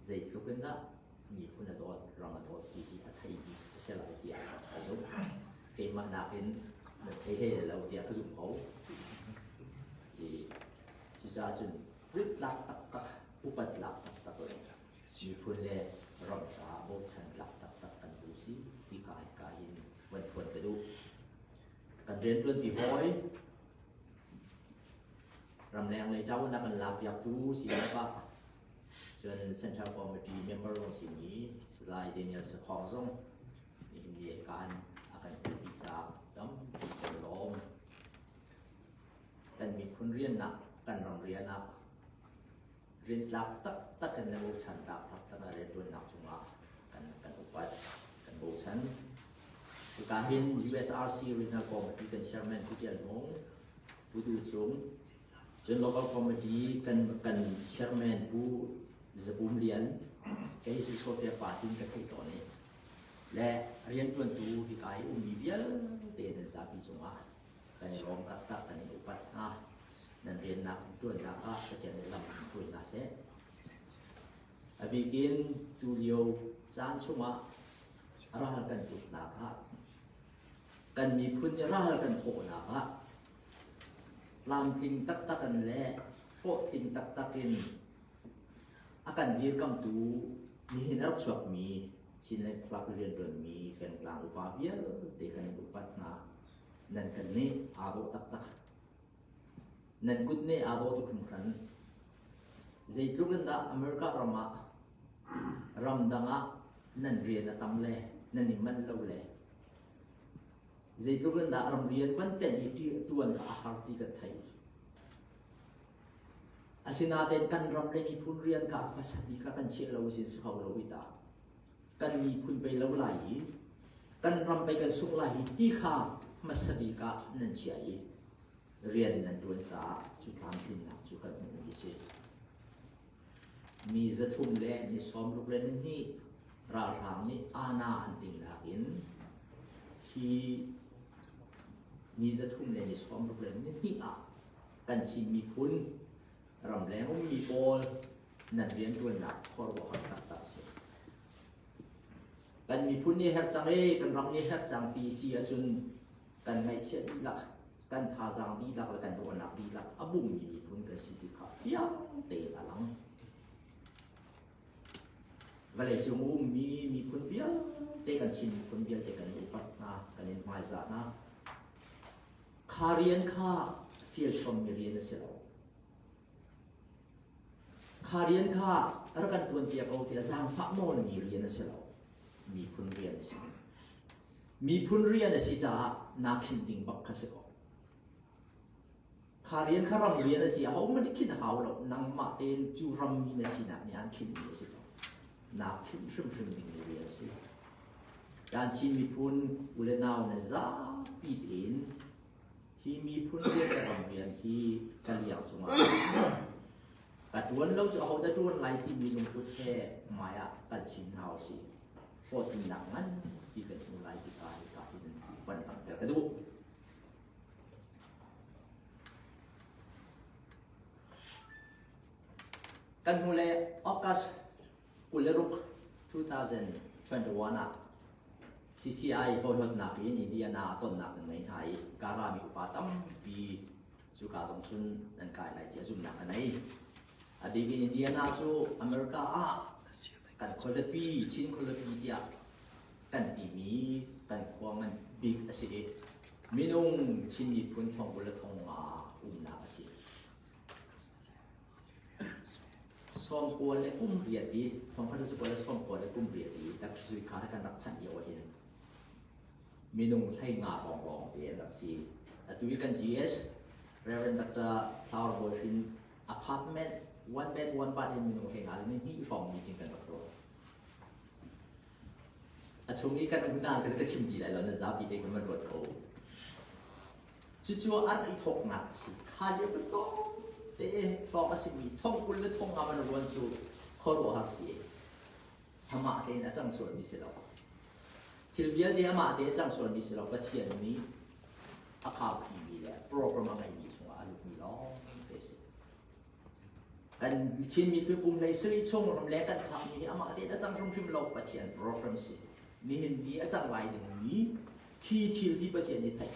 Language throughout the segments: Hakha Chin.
Zeitluk in dah miphun a dawt, ram a dawt ti hi a thei bik a si lai tiah ka zumh. Keimah nakin na thei hlei lo tiah ka zumh ko. I cucaah cun rit-tlak taktak, upat tlak taktak le miphun le ram caah bochan tlak taktak kan tu si ti kha hika hin van phuan ka duh. Kan rianṭuanpi hawi ramleng lei ṭavuan a kan lakpiaktu si ah cun Central Committee member zong simi Salai Daniel Sakhong zong nihin ni kaan a kan telpi caah tampi kan lawm. Kan miphun riannak, kan ram rian ah rintlak taktak in le bochan tlak taktak ah rianṭuannak cungah kan kan upat, kan bochan. Hika hin USRC Regional Committee kan chairman Pu Tial Hmung, Pu Tu Cung, cun local committee kan kan chairman Pu Zabum Lian, kei cu Sofia pa tin ka theih tawn i le rianṭuantu hika i ummi vialte nan zapi cungah kan i lawm taktak, kan in upat hna. Nan riannak ṭuannak ah Pathian nih lam in hruai hna seh. A bik in tulio caan chungah ral kan tuknak ah kan miphun nih ral kan thawhnak ah tlamtling taktak in le hlawhtling taktak in a kan dirkamtu nihin a rak chuakmi Chinland Club rianṭuanmi pengtlang upa vialte kan in upat hna. Nan kan nih aa dawh taktak. Nan kut nih aa dawh tuk hringhran. Zeitluk in dah America ram ah ramdang ah nan rian a tam le nan i manh lo le zeitluk in dah ramrian van tenh i ṭuan kha a har ti kan thei. Asinain kan ram le miphun rian kha hmasa bik ah kan chiah lo sin si kho lo i ta. Kan miphun pei lo lai i kan ram pei kan sungh lai i ti kha hmasa bik ah nan chiah i rian nan ṭuan caah cu tlamtlinnak cu kan hmuh i si. Mi 300 le ni 62 ralhrang nih ana an tingnak in hi ni 300 le ni 62 ah kan Chin miphun ramleng ummi pawl nan rianṭuannak khuaruahhar taktak a si. Kan miphun nih herh cang e, kan ram nih herh cang ti si ahcun kan ngaihchiat dihlak, kan thazaang dihlak le kan ruahnak dihlak a bungmi miphun kan si ti kha fiang tein a lang. Vawleicung ummi miphun vialte kan Chin miphun vialte kan upat hna, kan in hmaizah hna. Kha rian kha fial chommi rian a si lo. Kha rian kha rak kan ṭuanpiak ko tiah zaangfah nawlmi rian a si lo. Miphun rian a si. Miphun rian a si caah naa khinh ding bak kha si ko. Kha rian kha ram rian a si. Ahohmanh nih khinh a hau lo. Nangmah tein cu rammi na sinak nih aan khinhmi a si cang. Naa khinh hrimhrim dingmi rian a si. Kan Chin miphun u le nau na zapi tein hi miphun rian le ram rian hi ka liang cungah ka ṭuan lo cu ahodah ṭuan lai timi lungput he hmai ah kal chin hna usih. Hlawhtlinnak nganpi kan hmu lai ti kha hika hin van langhter ka duh. Kan hnu le August 26, 2021 ah CCI hawihlawtnak in Indiana ah tonnak kan ngei hna i Karami upa tampi cuka zong cun nan kai lai tiah zumhnak ka nei. A bik in Indiana cu America ah kan khualipi, Chin khualipi tiah kan timi kan khua ngan bik a si i minung Chin miphun thong kul le thong nga umnak a si. Sawmkua le kum riat i thongkhat zakua le sawmkua le kum riat i Taksui kha kan rak phanh lio ahhin minung 15 hrawng lawng te an rak si. Atu i kan GS Reverend Dr. Flower Bawi Hrin apartment one bed one bath in minung 15 le hnih hrawng meeting kan rak tuah. A chung i kan um hna ka chim ti lai lo na zapi te kan van ruat ko. Cucu an i thawknak a si. Kha lio ka tlawmte hrawng a simi thong 20 le thong nga man ruan cu khuaruahhar si. Amah tein a cang sualmi si lo. Thil vialte amah te a cang sualmi si lo. Pathian nih a khaukhimi le program a ngeimi chungah a lutmi lawng te si. Kan Chin miphun kum hlei sarih chung ramleng kan phakmi hi amah te a cang hrimhrim lo Pathian program si. Nihin ni a cang lai dingmi khi thil hi Pathian nih theih.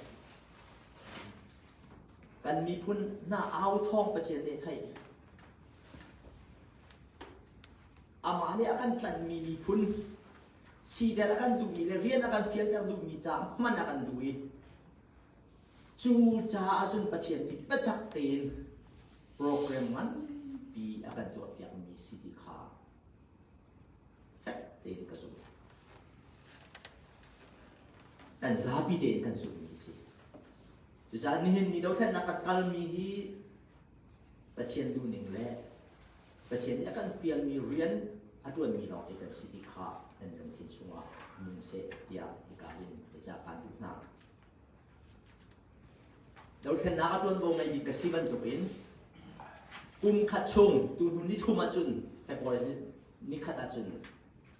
Kan miphun hna au thawng Pathian nih theih. Amah nih a kan tlanhmi miphun siter a kan duhmi le rian a kan fialter duhmi caah hman a kan duh i cu caah cun Pathian nih biatak tein program nganpi a kan tuahpiakmi si ti kha fek tein ka zumh. Kan zapi tein kan zumhmi si. Cucaah nihin ni dothlennak kan kalmi hi Pathian duhning le Pathian nih a kan fialmi rian a ṭuanmi lawngte kan si ti kha nan lungthin chungah nung seh tiah hika hin biacah kaan duh hna. Dothlennak a ṭuanvo ngei bik ka si bantukin kum khat chung tuhnu ni thum ahcun February ni khat ahcun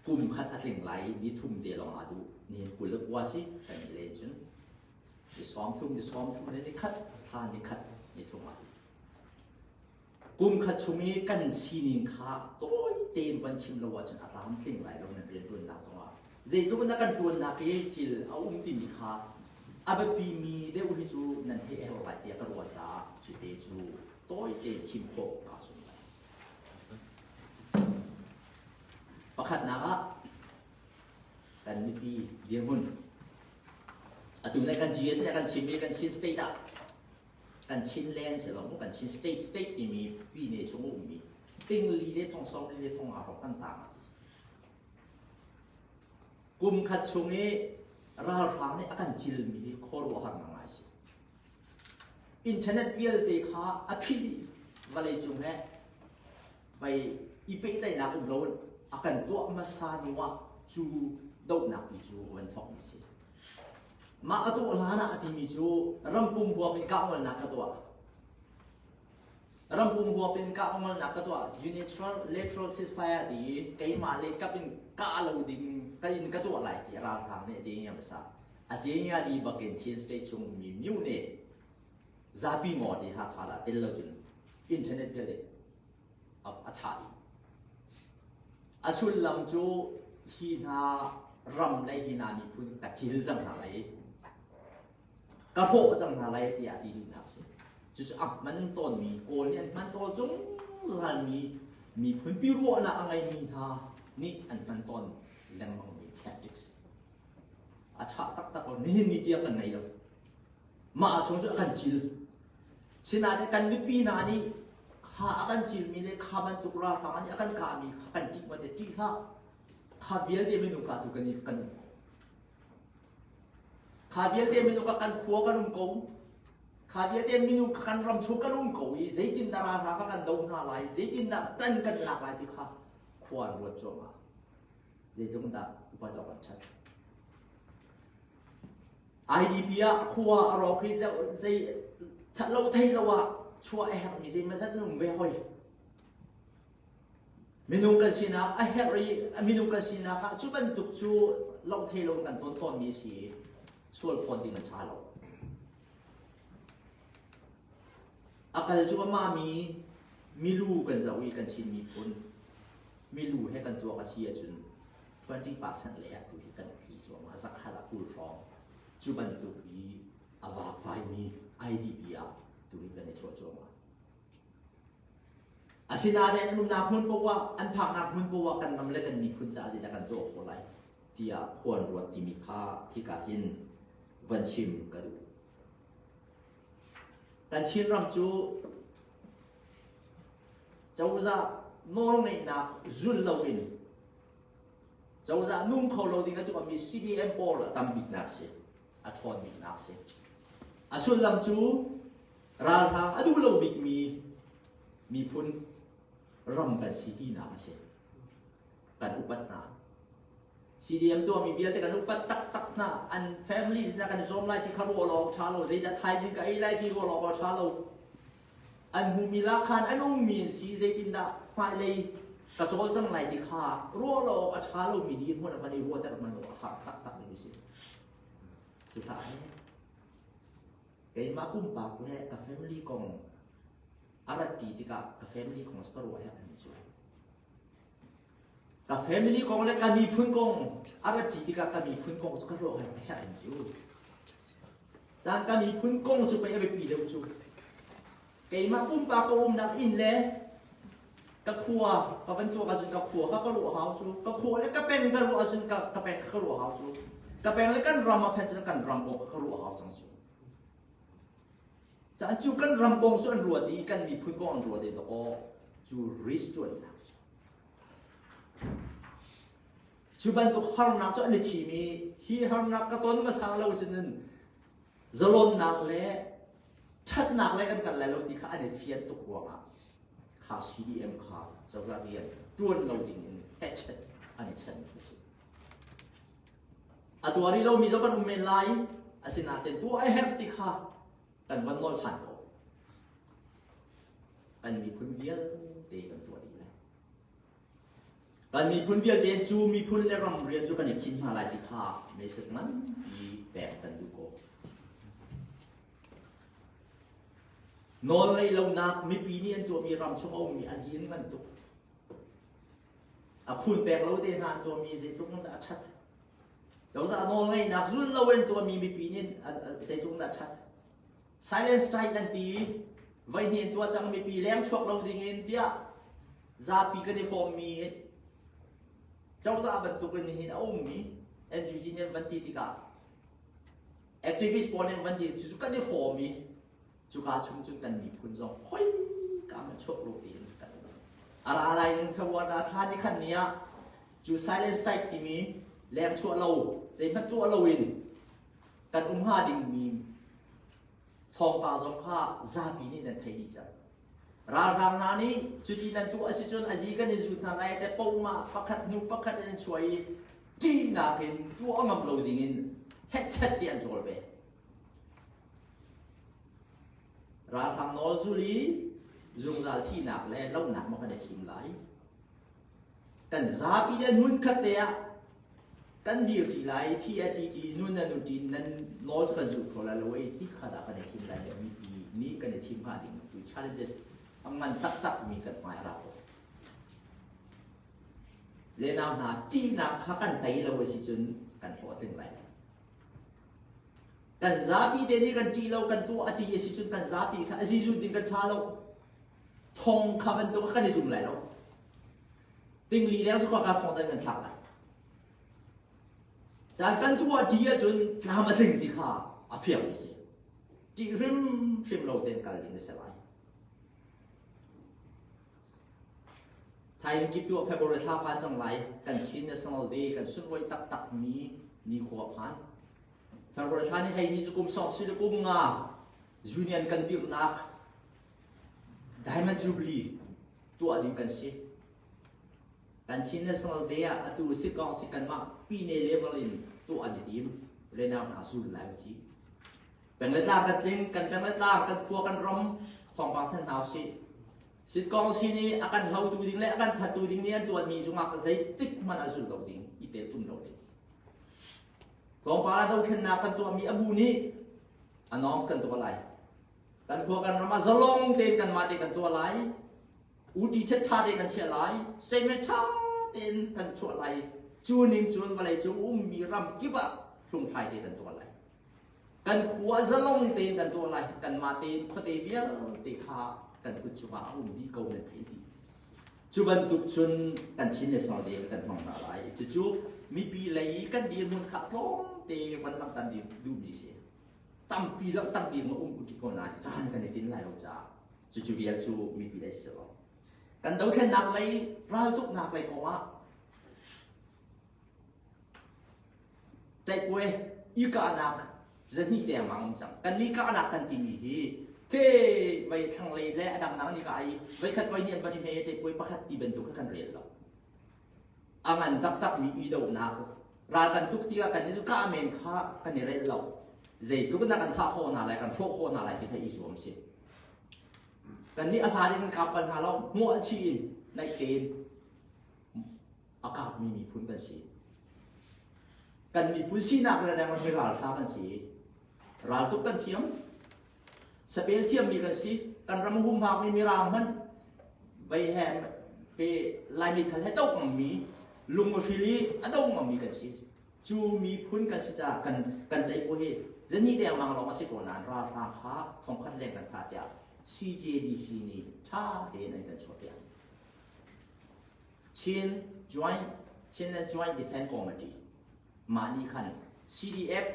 kum khat a tling lai i ni thum te lawng aa duh. Nihin 29 si kan i len cun ni 30 ni 30 le ni khat thla ni khat ni thum aa duh. Kum khat chung i kan sining kha tawi tein van chim lo ahcun a tlamtling lai lo nan rianṭuannak zongah. Zeitluk in dah kan ṭuannak i thil a um timi kha a biapimi deuh hi cu nan theih a herh lai tiah ka ruah caah cute cu tawi tein chim khawh kaa zuam lai. Pakhatnak ah kan mipi dirhmun. Atu nih kan GS nih a kan chimmi kan Chin state ah kan Chinland si lo kan Chin state state timi pine chung ummi tingli le thong sawm li le thong nga rok kan tang kum khat chung i ralhrang nih a kan cilmi hi khuaruahhar ngai si internet vialte kha a phih dih vawlei cung he vai i pehtlaihnak um lo a kan tuah hmasa hnu ah cu dohnak ti cu van thawk mi si Mah ka tuah hlan ah a timi cu rampum huap in kahngolnak ka tuah. Rampum huap in kahngolnak ka tuah. Unilateral ceasefire ti i keimah le kap in kah lo ding ka in ka tuah lai ti ralhrang nih a ce hmasa. A ce di bakin Chin State chung mi myu nih zapi ngaw ti Hakha dah tel lo cun internet vialte a chah dih. A sullam cu hi hna ram le hi hna miphun ka cil cang hna lai i ka hrawh cang hna lai tiah ti duhnak a si. Cucu a hman tawnmi Kawl nih an hman tawn zungzalmi miphun pi ruahnak a ngeimi hna nih an hman tawn lengmangmi tactics. A chah taktak lo nihin ni tiang kan ngei lo. Mah chung cu a kan cil. Sinain kan mipi hna nih kha a kan cilmi le kha bantuk ralhrang nih a kan kahmi kha kan ṭih ma te ṭih hlah. Kha vialte minung kah tu kan i kan um ko. Kha vialte minung kha kan khua kan um ko. Kha vialte minung kha kan ram chung kan um ko i zeitindah ralhrang kha kan do hna lai, zeitindah tan kan lak lai ti kha khua an ruat cuahmah. Zeitluk dah upat awk an ṭhat. IDP ah khua a rawk i zei lo thei lo ah chuah a herhmi zeimazat an um ve hoi. Minung kan sinak a herh i minung kan sinak ah cu bantuk cu lo thei lo kan ton tawnmi si sual phawt ding an ṭha lo. A kal cu amah mi milu kan zoh i kan Chin miphun milu he kan tuak a si ahcun 20% lei ah tu hi kan tli cuahmah zakhat ah 20 hrawng cu bantuk i a vakvaimi IDP ah tu hi kan i chuah cuahmah. Asinain an umnak hmun paoh ah an phaknak hmun paoh ah kan ram le kan miphun caah zeidah kan tuah khawh lai tiah khua an ruat timi kha hika hin van chim ka duh. Kan Chinram cu cozah nawlngeihnak zul loin cozah nung kho lo ding a tuahmi CDM pawl a tam biknak si, a ṭhawn biknak si. A sullam cu ralhrang a duh lo bikmi miphun ram kan si tinak a si. Kan upat hna. CDM tuahmi vialte kan upat taktak hna. An family na kan zawm lai ti kha ruah lo awk ṭha lo. Zeidah thaizing ka ei lai ti ruah lo awk ṭha lo. An hmumi lakhan an ummi an si zeitindah hmailei ka cawlcang lai ti kha ruah lo awk a ṭha lomi dirhmun a van i ruahter hmanh lo a har taktak mi si. Si hlah he. Keimah pumpak le ka family kong. A rat ṭi tikah ka family kong cu ka ruah herh mi cu. Ka family kong le ka miphun kong a rat ṭi tikah ka miphun kong cu ka ruah herh mi cu. Caan ka miphun kong cu pei a biapi deuh cu. Keimah pumpak ka umnak inn le ka khua ka van tuak ahcun ka khua kha ka ruah hau cu. Ka khua le ka peng ka ruah ahcun ka, ka peng kha ka ruah hau cu. Ka peng le kan ram a phen cun kan ram kong kha ka ruah hau cang cu. Caan cu kan ram kong cu an ruat i kan miphun kong an ruat i dawkaw cu risk cu an lak. Cu bantuk harnak cu an i thim i hi harnak ka ton hmasa lo cun zalonnak le ṭhatnak le kan kal lai lo ti kha an i fian tuk ruangah kha CDM kha cozah rian ṭuan lo ding in hechet an i chan a si. A tuar rih lomi zong kan um men lai. Asinain tuah a herh ti kha kan van nawl ṭhan ko. Kan miphun vialte kan tuah dih lai. Kan miphun vialte cu miphun le ram rian cu kan i khinh hna lai ti kha message nganpi pek kan duh ko. Nawl ngeih lonak mipi nih an tuahmi ram chung a ummi a din ngan tuk. A phun pek lo te hna an tuahmi zeitluk in dah a ṭhat. Cozah nawlngeihnak zul lo in tuahmi mipi nih zeitluk in dah a ṭhat. Silent strike an ti voi hnih an tuah cang mipi leng chuak lo ding in tiah zapi kan i hrawmmi cozah bantuk in nihin a ummi NUG nih an van ti tikah activist pawl nih an van ti cucu kan i hrawm i Cuka chung cun kan miphun zong khoika hmanh chuak lo tein kan um. A ra lai in February thla ni khat ni ah cu silent strike timi leng chuah lo zeihmanh tuah loin kan um hnga dingmi thawngpang zong kha zapi nih nan theih dih cang. Ralhrang hna nih cuti nan tuah a si cun a zi kan in zut hna lai te pohmah pakhat hnu pakhat in chuah i ṭihnak in tuah ngam lo dingin hetchet ti an cawl ve. Ralhrang nawl zul i zungzal thihnak le lohnak maw kan i thim lai? Kan zapi le hmunkhat te ah kan dir ṭi lai, thi a ṭi ṭi, nun a nu ṭi, nan nawl cu kan zul kho lai lo ei ti kha dah kan i thim lai le mipi nih kan i thim hnga ding tu challenges a ngan taktak mi kan hmai a ra ko. Le nau hna ṭihnak kha kan tei lo a si cun kan hlawhtling lai lo. Kan zapi te nih kan ṭih lo, kan tuah a ti a si cun kan zapi kha a zizun ding kan ṭha lo. Thong kha bantuk kan i tum lai lo. Tingli leng cu ka thong dan kan thlak lai. Caan kan tuah ṭi ahcun tlam a tling ti kha a fiang mi si. Ṭih hrimhrim lo tein kal ding a si lai. Thaing kip tu February thla phan cang lai. Kan Chin National Day kan sunlawi taktak mi nikhua phan. February thla ni hlei ni cu kum sawm si le kum nga Union kan dirhnak Diamond Jubilee tuah ding kan si. Kan Chin National Day ah atu si kong si kanmah pine level in tuah an i tim. Renau hna zul lai ci. Peng le tlang kan tling, kan peng le tlang, kan khua kan ram thawngpang than hna usih. Sitkong sin i a kan hlotu ding le a kan thattu ding nih an tuanmi cungah zeitik hmanh ah zul lo ding, i teltum lo ding. Tlawmpal ah dothlennak kan tuahmi a bu nih announce kan tuah lai. Kan khua kan ram ah zalong tein kanmah te kan tuah lai. UT chet ṭha tein kan chiah lai. Statement ṭha tein kan chuah lai. Cu ning cun vawlei cung ummi ram kip ah hlunghlai te kan tuah lai. Kan khua zalong tein kan tuah lai. Kanmah tein khuate vialte kha kan kut cungah a um dih ko nan thei dih. Cu bantuk cun kan Chin National Day kan hmang hna lai. Cucu mipi lei kan dirhmun kha tlawmte van langhter duhmi si. Tampi langhter ding a um ti ko nain caan kan i tin lai lo caah cucu vial cu mipi lei si lo. Kan dothlennak lei raltuknak lei kongah Taikwe i kahnak zahnih dengmang um cang. Kan nih kahnak kan timi hi ke vei thlanglei le a dangdang nih kah i voikhat voi hnih an van i hme taikwe pakhat ti bantuk kha kan rel lo. A ngan taktak mi idohnak ral kan tuk tikah kan i kah men kha kan i rel lo. Zeitluk in dah kan thah khawh hna lai, kan hrawh khawh hna lai ti kha i zuam si. Kan nih a hlan in kan kap bal hna lo, hmuah chih in naih tein a kapmi miphun kan si. Kan miphun sinak le reng mi raltha kan si. Raltuk kan thiam. Sapel thiammi kan si. Kan ram humhak mi Mirang hmanh vei he ke Laimi thal he do ngam mi lunghril i a do ngam mi kan si. Cu miphun kan si caah kan kan tei ko hi zani dengmang lawng a si ko nain ralhrang kha thongkhat leng kan thah tiah CJDC nih ṭha tein an kan chuahpiak. Chin Joint Chinland Joint Defense Committee mah nih khan CDF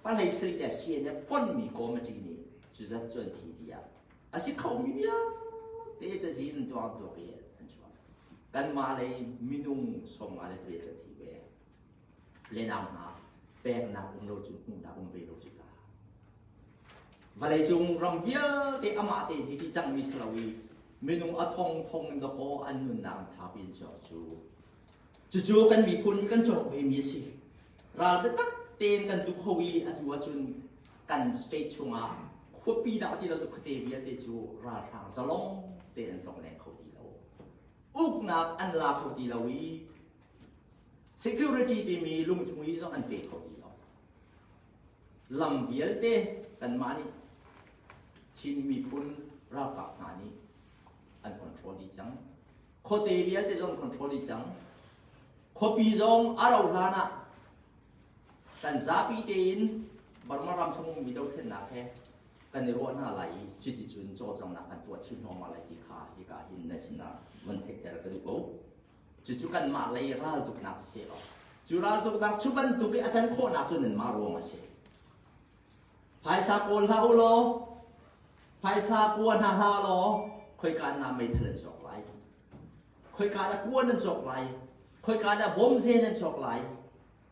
palei sarih le CNF fonhmi committee nih cu zat cu an thi tiah a si khomi vialte cazin an tuak tuak i an chuah. Kanmah lei minung 58 kan thi ve. Lenau hna peknak um lo cu hmuhnak um ve lo cu ta. Vawleicung ram vialte amah tein hi ti cangmi si lo i minung a thong thong in dakaw an nunnak an thapi in cawk cu. Cucu kan miphun nih kan cawk ve mi a si. Ral biatak tein kan duh ho i atu ahcun kan state chungah khuapi dah ti lo cu khuate vialte cu ralhrang zalong tein an tlong leng kho ti lo. Uknak an la kho ti lo i Security timi lungchung i zong an pe kho ti lo. Lam vialte kanmah nih Chin miphun ralkap hna nih an control dih cang. Khuate vialte zong control dih cang. Khuapi zong a rauh hlan ah kan zapi tein Burma ram chung ummi dothlennak he kan i ruah hna lai i cuticun cawlcanghnak kan tuah chin hnuahmah lai ti kha hika hin na sinah van theihter ka duh ko. Cucu kanmah lei raltuknak siseh law, cu raltuknak cu bantuk i a can khawhnak cu nanmah ruang a si. Phaisa kawl hlah u law, phaisa kua hna hlah law, khoika na meithal an cawk lai. Khoika dah kuan an cawk lai. Khoika dah bomzen an cawk lai.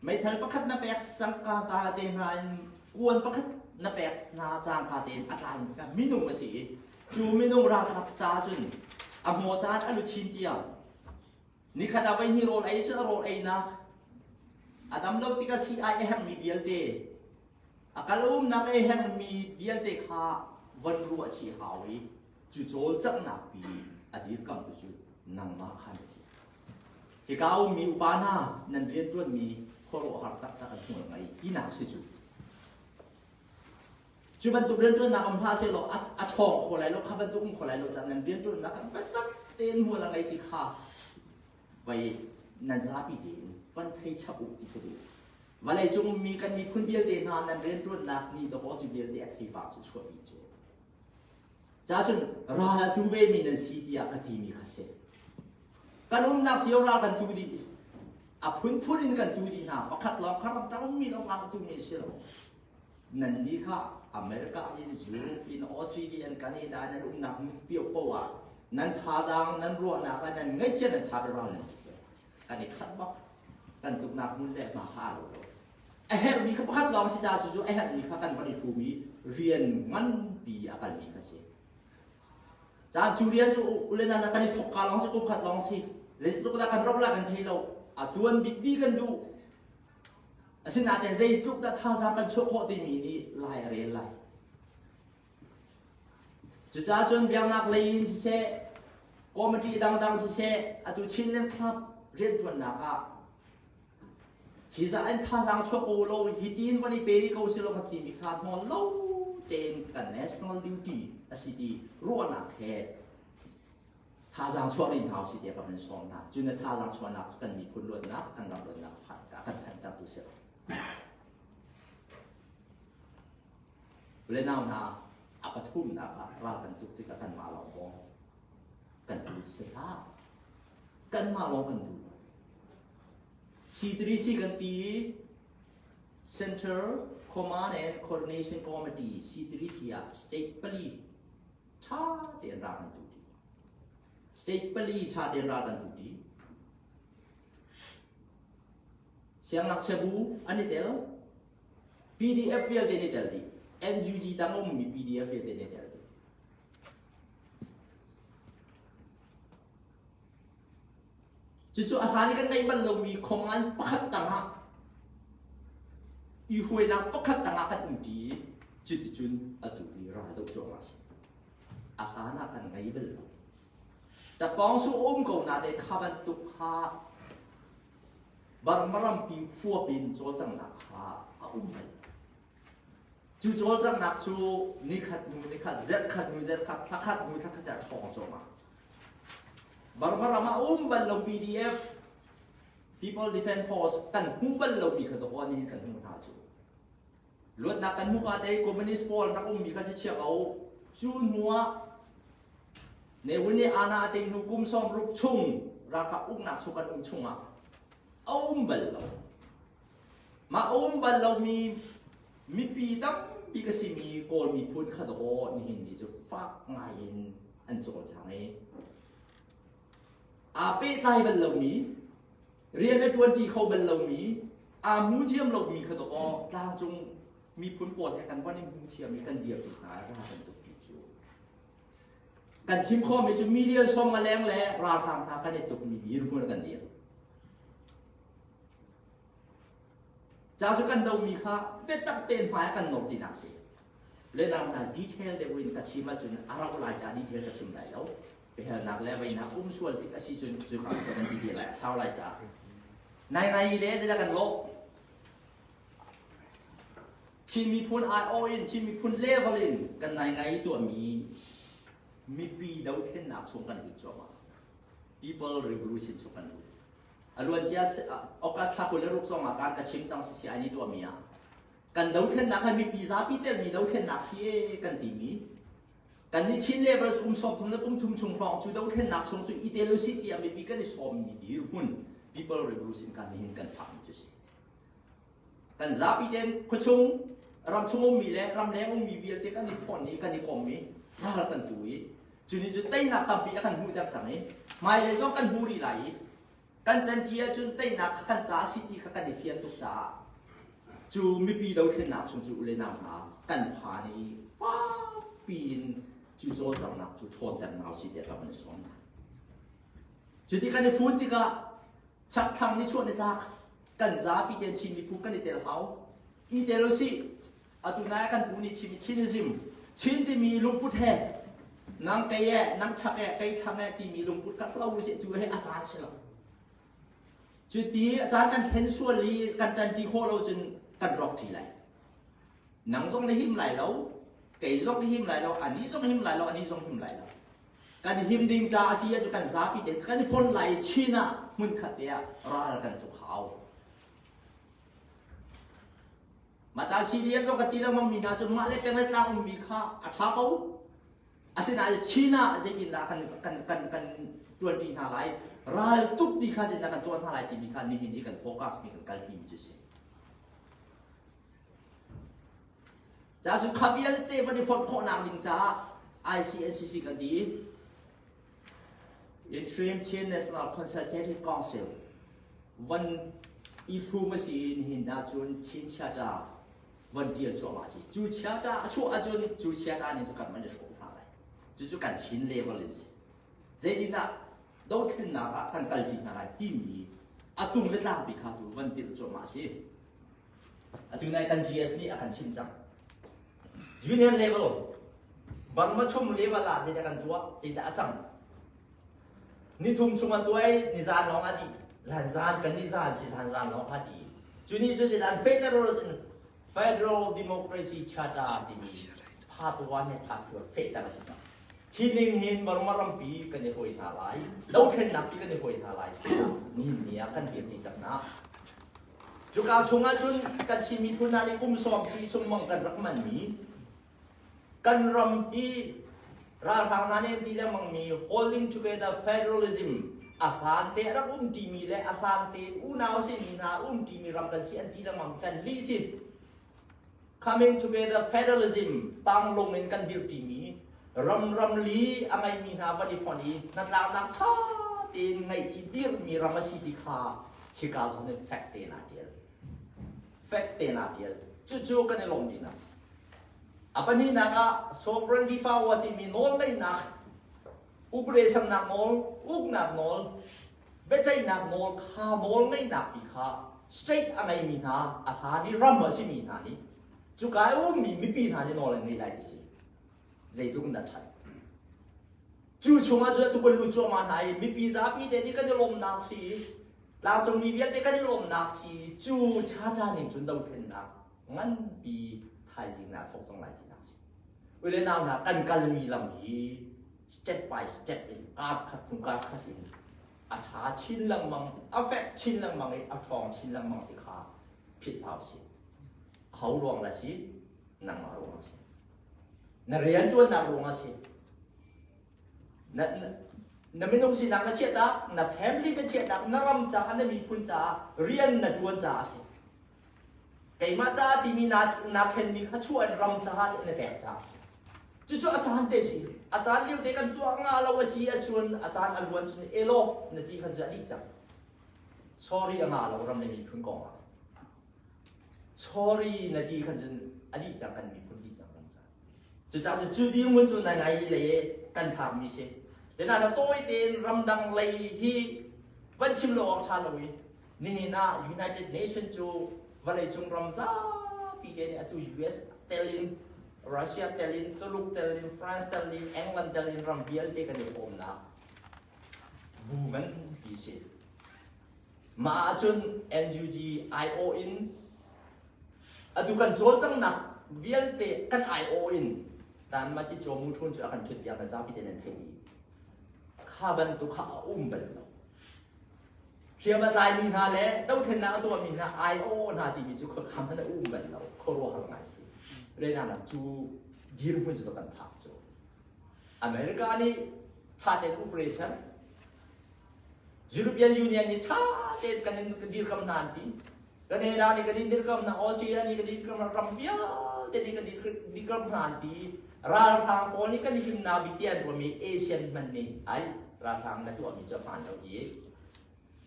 Meithal pakhat na pek cangka ta te hna in kuan pakhat na pek hna cangka tein a tlai ka minung a si i cu minung ralkap ca cun a hmaw caan a luchin tiang nikhat ah voi hnih rawl ei cu a rawl einak a dam lo tikah sii ai a herhmi vialte a kal umnak a herhmi vialte kha von ruah chih hau i cu cawlcanghnak pi a dirkamtu cu nangmah kha na si. Hika ummi upa hna nan rianṭuanmi khuaruahhar taktak an hmual ngai tinak a si cu. Cu bantuk rianṭuannak um hlah sehlaw a ṭhawng kho lai lo, kha bantuk um kho lai lo caah nan rianṭuannak kan biatak tein hmual a ngei ti kha vai nan zapi tein van thei chap u ti ka duh. Vawleicung ummi kan miphun vialte hna nan rianṭuannak nih dawkaw cu vialte a theipar cu chuahpi cu. Ca cun ral a tu vemi nan si tiah ka timi kha si. Kan umnak cio ral kan tu dih. A phunphun in kan tu dih hna. Pakhat lawng kha ramtang ummi lawng ral tumi si lo. Nan nih kha America in, Europe in, Australia in, Canada nan umnak hmun pio poah nan thazaang, nan ruahnak ah nan ngaihchia nan tha ral nan tu Kan i khat bak. Kan tuknak hmun le hma kha aa lo lo. A herhmi kha pakhat lawng si caah cucu a herhmi kha kan van i hrum i rian nganpi a kalmi kha si. Caan cu rian cu ulenan kan i thawk ka lawng si kum khat lawng si. Zeitluk dah kan ro la kan thei lo. A tuan bik dih kan duh. Asinain zeitluk dah thazaang kan chuah khawh timi nih lai a rel lai. Cucaah cun biaknak lei in siseh, committee dangdang siseh, atu Chinland Club rianṭuannak ah Hi zah in thazaang chuak ko law hi tiin van i pe rih ko sih law ka timi kha hnawl lo tein kan national duty a si ti ruahnak he thazaang chuah rih hna usih tiah ka van sawm hna. Cu na thazaang chuahnak cu kan miphun luatnak, kan ram luatnak phan kan phanhtertu si. Le nau hna a pathumnak ah ral kan tuk tikah kanmah lawng bawm kan tu si hlah. Kanmah lawng kan tu. C3C kan ti i Center Command and Coordination Committee C3C ah state pali ṭha tein ral kan tu ti. State pali ṭha tein ral kan tu ti. Siangngakchia bu an i tel. PDF vialte an i tel dih. NUG tang ummi PDF vialte an i tel dih. Cucu a hlan i kan ngeih bal lomi khuangan pakhat tangah i hruainak pakhat tangah kan umṭi i cuticun atu hi ral doh cuahmah a si. A hlan ah kan ngei bal lo. Tapawng su um ko na te kha bantuk kha Burma rampi huap in cawlcanghnak kha a um bal. Cu cawlcanghnak cu nikhat hnu nikhat, zerhkhat hnu zerhkhat, thlakhat hnu thlakhat ah ṭhawng cuahmah. Burma ram ah um bal lo PDF, People Defense Force kan hmu bal lomi kha dawh nihin kan hmuh hna cu. Luatnak kan hmuh ka te communist pawl rak ummi kha chia ko. Cu hnu ah Ne Win nih ana te hnu kum 60 chung ralkap uknak chung kan um chungah a um bal lo. Mah a um bal lomi mipi tampi ka simi Kawl miphun kha dawh nihin ni cu fak ngai in an cawlcang i aa pehtlai bal lomi, rian a ṭuanṭi kho bal lomi, aa hmu thiam lomi kha dawh tlangcung miphun pawl he kan von i hmu thiam i kan dirṭi hna ra bantuk ti cu kan chim khawhmi cu million sawm nga leng le ralhrang hna kan i tukmi dirhmun kan dir. Ca cu kan domi kha biatak tein hmai kan nawr tinak si. Lenang hna detail deuh in ka chim ahcun a rauh lai ca detail ka chim lai lo. Biahalnak le veinak um sual tik a si cun cu kha kan ti te lai a sau lai caah. Nai ngai le zeidah kan lawh? Chin miphun aiawh in Chin miphun level in kan nai ngai tuahmi mipi dothlennak chung kan lut cuahmah. People Revolution chung kan lut. A luancia August thla 26 zong ah kan ka chim cang si ai ni tuahmi ah kan dothlennak hi mipi zapi telmi dothlennak si e kan timi kan nih Chin level kum 30 le kum thum chung hrawng cu dothlennak chung cu i tel usih tiah mipi kan i sawmmi dirhmun People Revolution kan nihin kan phakmi cu si. Kan zapi tein khuachung ramchung ummi le ramleng ummi vialte kan i fonh i kan i kom i ral kan tu i cu nih cun teinak tampi a kan hmuhter cang i hmailei zong kan hmu rih lai i kan ṭanṭi ahcun teinak kha kan ca a si ti kha kan i fian tuk caah cu mipi dothlennak chung cu ule nau hna kan phan i fakpi in cu cawlcanghnak cu ṭhawnter hna usih tiah ka van i sawm hna. Cuti kan i fun tikah chakthlang nichuah nitlak kan zapi tein Chin miphun kan i tel hau. I tel usih. Atu nai kan pu nih chim Chinism Chin timi lungput he nang kei e nang chak e kei thlang e timi lungput kha hlo usih tu he a caan si lo. Cuti a caan kan thlen sual i kan ṭanṭi khawh lo cun kan rawk ṭi lai. Nang zong na him lai lo, kei zong ka him lai lo, anih zong him lai lo, anih zong him lai lo. Kan him ding ca a si ahcun kan zapi te kan i fonh lai i Chin ah hmunkhat te ah ral kan tuk hau. Mah ca CDF zong ka ti lengmang mi hna cu mah le peng le tlang ummi kha a ṭha ko. Asinain Chin ah zeitindah kan kan kan kan ṭuanṭi hna lai, ral tuk ti kha zeitindah kan tuah hna lai timi kha nihin i kan focus mi kan kalpi mi cu si. Ca cu kha vialte van i fonh khawhnak ding caah ICNCC kan ti. Interim Chin National Consultative Council van i hlum a si i nihin ahcun Chin Chiata van tial cuahmah a si. Cu chiata a chuah ahcun cu chiata nih cu kan van i hrawm hna lai. Cucu kan Chin level in si. Zeitindah dothlennak ah kan kalṭi hna lai timi a tung le tlangpi kha tu van tilh cuahmah a si. Atu nai kan GS nih a kan chimh cang. Junior level, Burma chung level ah zeidah kan tuah, zeidah a cang. Nithum chung a tuai, nizan lawng a dih. Zan zan kan nizan si zan zan lawng a dih. Cu ni cu zeidah an federal cun Federal Democracy Charter timi part 1 he part 2 fehter a si cang. Hi ning hin Burma rampi kan i hruai hna lai, dothlennak pi kan i hruai hna lai tiah nihin ni ah kan dirpi cang na. Cuka chungah cun kan Chin miphun hna nih kum sawm si sungmang kan rak manmi kan ram hi ralhrang hna nih an ti lengmangmi holding together federalism a hlan te a rak um ṭimi le a hlan te unau simi hna um ṭimi ram kan si an ti lengmang kan lih si coming together federalism panglong in kan dirh ṭimi ram ram li a ngeimi hna van i fonh i hnatlaknak ṭha tein ngeih i dirhmi ram a si ti kha hika zawn in fek tein aa ṭial. Fek tein aa ṭial. Cucu kan i lawm dihnak a si. A pahnihnak ah sovereignty power timi nawlngeihnak, upre-sernak nawl, uknak nawl, biaceihnak nawl kha nawlngeihnak pi kha state a ngeimi hna, a hlan i ram a simi hna nih cuka i ummi mipi hna nih nawl an ngei lai ti si. Zeitluk in dah ṭhat. Cu chungah cun atu kan lut cuahmah hna i mipi zapi te nih kan i lawmnak si tlangcungmi vialte kan i lawmnak si cu charter ning cun dothlennak nganpi Thaizing naa thawk cang lai tinak si. Ule nau hna kan kalmi lam hi step by step in kar khat hnu kar khat in a ṭha chin lengmang, a fek chin lengmang i a ṭhawng chin lengmang ti kha philh hau si. Ho ruang la si? Nangmah ruang a si. Na rianṭuannak ruang a si. Na, na, na minung sinak na chiahtak, na family na chiahtak, na ram caah, na miphun caah rian na ṭuan caah a si. Keimah caah timi naa naa thlenmi kha chuah in ram caah na pek caah a si. Cucu a caan te si. A caan lio te kan tuah nga lo a si ahcun a caan a luan cun elaw na ti khan cu a dih cang. Sorry a nga lo ram le miphun kong ah. Sorry na ti khan cun a dih cang kan miphun dih cang ram caah. Cucaah cu cu dirhmun cu na ngai le kan phakmi si. Le na tawi tein ramdang lei hi van chim lo awk ṭha lo i Nihin ah United Nation cu vawleicung ram zapi te nih atu US tel in Russia tel in Tuluk tel in France tel in England tel in ram vialte kan i hrawmnak bu nganpi si. Mah ahcun NUG IO in atu kan cawlcanghnak vialte kan IO in tan mati caw mu thun cu a kan ṭhut piak na zapi te nan theih i kha bantuk kha a um bal lo. Hriam a tlaimi hna le dothlennak a tuahmi hna ai-aw hna timi cu khuakham hmanh a um bal lo. Khuaruahhar ngai si. Renanak cu dirhmun cu kan phak cu. America nih ṭha tein operation European Union nih ṭha tein kan in dirkam hna an ti. Canada nih kan in dirkam hna, Australia nih kan dirkam hna, ram vialte nih kan dirkam hna an ti. Ralhrang pawl nih kan himnak bik ti an ruahmi Asian hmanh nih ai ralhrang na tuahmi cu a hmaan lo i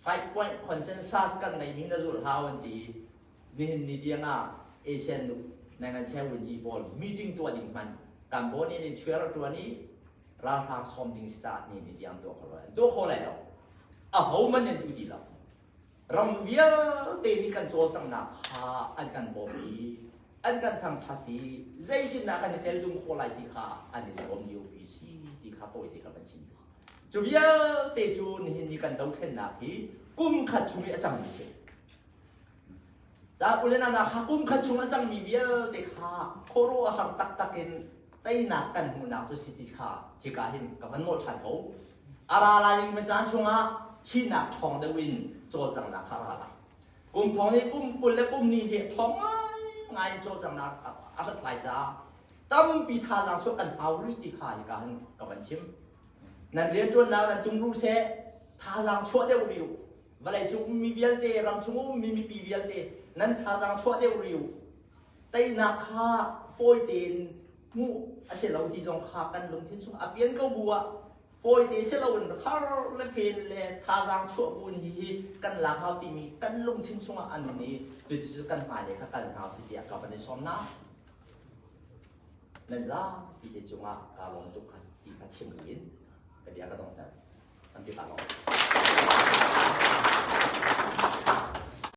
5 point consensus kan ngeimi na zulh hau an ti. Nihin ni tiang ah ASEAN နိုင်ငံခြားဝန်ကြီး pawl meeting tuah ding hmanh Cambodia nih chair a ṭuan i ralhrang sawm ding si caah ni ni tiang tuah kho lo. Tuah kho lai lo. Aho man in tu ti lo. Ram vialte nih kan cawlcanghnak kha an kan bawmh i an kan thangṭhat i zeitindah kan i teltum khawh lai ti kha an i zuam liopi si ti kha tawite ka van chim duh. Cu vialte cu nihin ni kan dothlennak hi kum khat chung i a cangmi si. Ca ule nana kha kum khat chung a cangmi vialte kha khuaruah har taktak in teinak kan hmuhnak cu si ti kha hika hin ka van nawl ṭhan ko. A ra lai dingmi caan chungah hinak ṭhawng deuh in cawlcanghnak kha a ra lai. Kum thong nih kum 20 le kum ni hi ṭhawng ngaingai in cawlcanghnak a rat lai caah tampi thazaang chuah kan hau rih ti kha hika hin ka van chim. Nan rianṭuannak nan tum seh, thazaang chuah deuh rih u. Vawleicung ummi vialte, ramchung ummi mipi vialte nan thazaang chuah deuh rih u. Teinak kha fawi tein hmuh a si lo ti zong kha kan lungthin chung a pian ko bu ah fawite si loin har le fel le thazaang chuah bu in hihi kan lak hau timi kan lungthin chungah an um i cucu kan hmailei kha kal hna usih tiah ka van i sawm hna. Nan zapi te cungah kaa lawm tuk kha ti kha chim in ka bia ka donghter. Tampi kaa lawm.